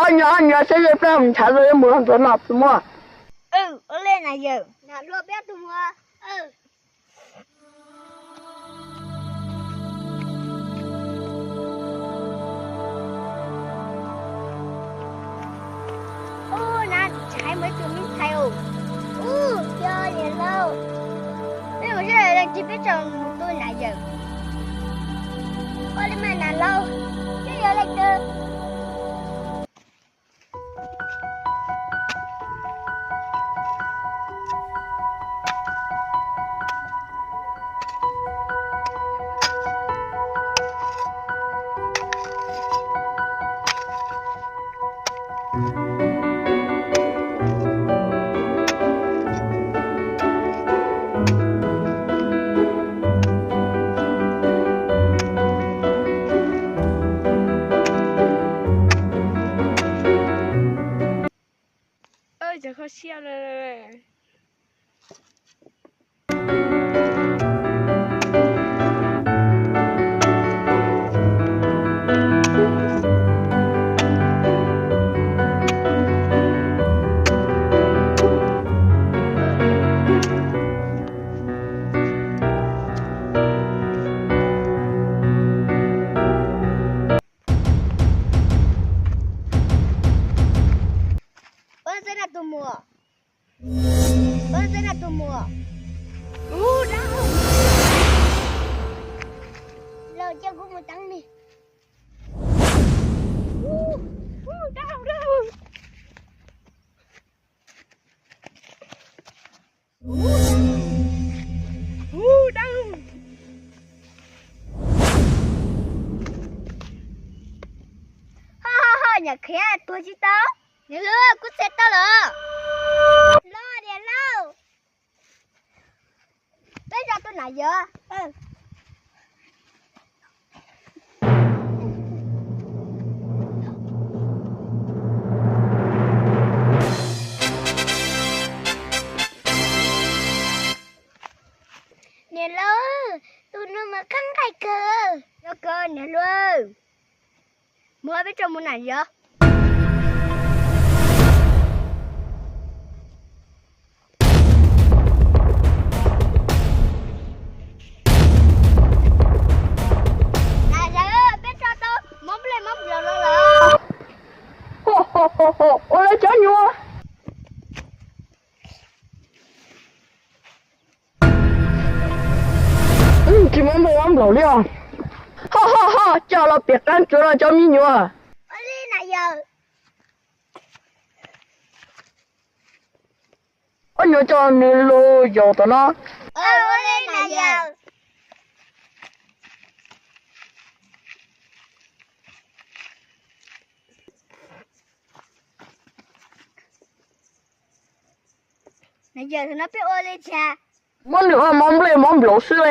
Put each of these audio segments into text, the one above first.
Ob nyuag, ob nyuag, saib zaj plab mus ntshav los yuav mus ntxuav no tus muam. Ua li na yawm. Nam hluas peb tus muam. Ub, na ntshai muaj ib tug me ntxhais os. Ub, yog niam laus. Peb mus saib leej twg peb tso mus tu nam yawm. Ua li mas nam laus, twb yog leej twg? Cov kho siab no. Ua li na tus muam. Ua li na tus muam. Ub, dab. Los cia kuv mus teev ni. Ub, ub, dab, dab. Ub, dab. Ho, ho, ho, nyam khiav tuag tsis tau. Niam hluas, kuv txiav tau lawm. Los niam laus. Peb tso tu nam yawm. Niam laus, tus no mas qab nqaij kawg. Yog kawg niam hluas. Mus, peb tso mus nam yawm. Nam yawm, peb tso tau mob nplej mob nplaum no lawm. Ua li cov nyuam. Tsis mob nplej mob nplaum li os. Ho, ho, ho, coj los piam qab tsuav los cov me nyuam. Ua li nam yawm. Ob nyuag, coj nws los yaus tom no. Ua li nam yawm. Nam yawm, thaum no peb ua li cas? Muab nws ua mob nplej mob nplaum xwb le.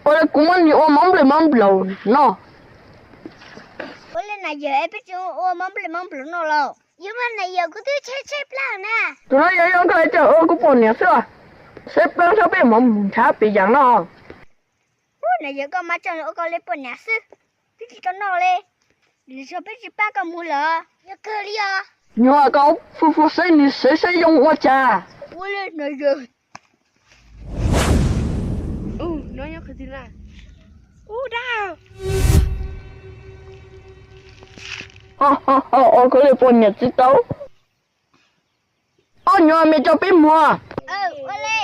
Ua li kuv muab nws ua mob nplej mob nplaum no. Ua li nam yawm, es peb tsis ua mob nplej mob nplaum no los? Yuav mas nam yawm, kuv twb tshaib tshaib plab na. Tus no yog, yog koj hais tias ua kuv poj niam xwb os. Tshaib plab txhob peb mus ntshav pem yam no. Ub, nam yawm, koj mas tso ua koj li poj niam xwb, twb tsis tau noj li, nws tso peb tsis pab koj mus lawm. Yog kawg li os. Nyuam, koj hub fwj fwj saib nws, saib saib zoo ua cas. Ua li nam yawm. Ub, no nyob qhov twg na? Ub, dab. Ho, ho, ho, ua koj li poj niam tsis tau. Ob nyuam, me tso peb mus. Ua li.